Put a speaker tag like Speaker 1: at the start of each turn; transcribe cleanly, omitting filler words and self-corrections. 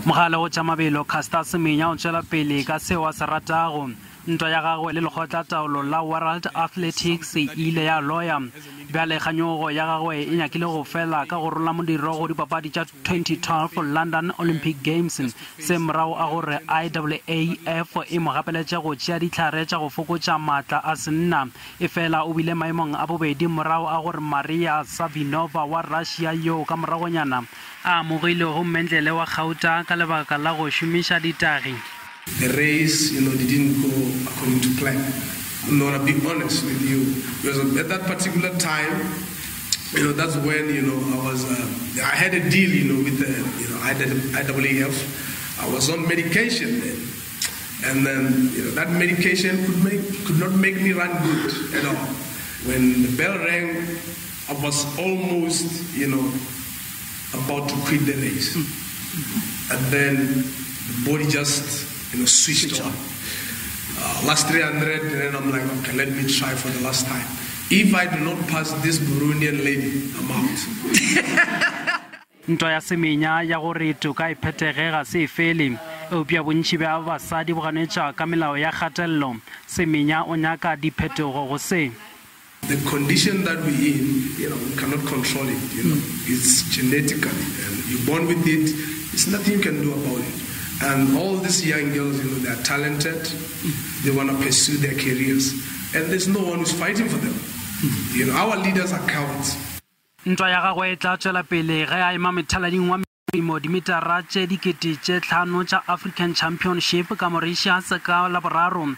Speaker 1: Mogale go tša mabelo Caster Semenya o tšwela pele ka seo a se ratago. Ntwa ya gagwe le lekgotlataolo la World Athletics e ile ya loya. Bjale kganyogo ya gagwe e nyakile go fela ka go rola modiro go dipapadi tša 2012 London Olympic Games, se morago a gore IAAF e mo gapeletše go tšea dihlare tša go fokotša maatla a senna. Efela o bile maemong a bobedi morago a gore Maria Savinova wa Russia yoo ka moragonyana a amogilwego mmentlele wa gauta ka lebaka la go šomiša ditagi.
Speaker 2: The race, you know, didn't go according to plan. I'm gonna be honest with you because at that particular time, you know, that's when, you know, I was, uh, I had a deal, you know, with the, you know, IAAF. I was on medication then. And then, you know, that medication could make, could not make me run good at all. When the bell rang, I was almost, you know, about to quit the race. And then the body just, you know, switched on. Uh, last 300, and then I'm like, okay, let me try for the last time. If I do not pass this Burundian lady, I'm out.
Speaker 1: Ntwa ya Semenya ya gore toka e phethege ga se e fele, eupša bontši bja basadi bo ganetša ka melao ya kgatelelo. Semenya o nyaka diphetogo go se.
Speaker 2: The condition that we in, you know, we cannot control it, you know, it's genetically, and you're born with it, it's nothing you can do about it. And all these young girls, you know, they are talented, they want to pursue their careers, and there's no one who's fighting for them. You know, our leaders are cowards.
Speaker 1: Ntwa ya gagwe e tla tšwela pele ge a ema methalading wa mimo dimetara tše 5000 tša African Championship ka Mauritius ka Laboraro.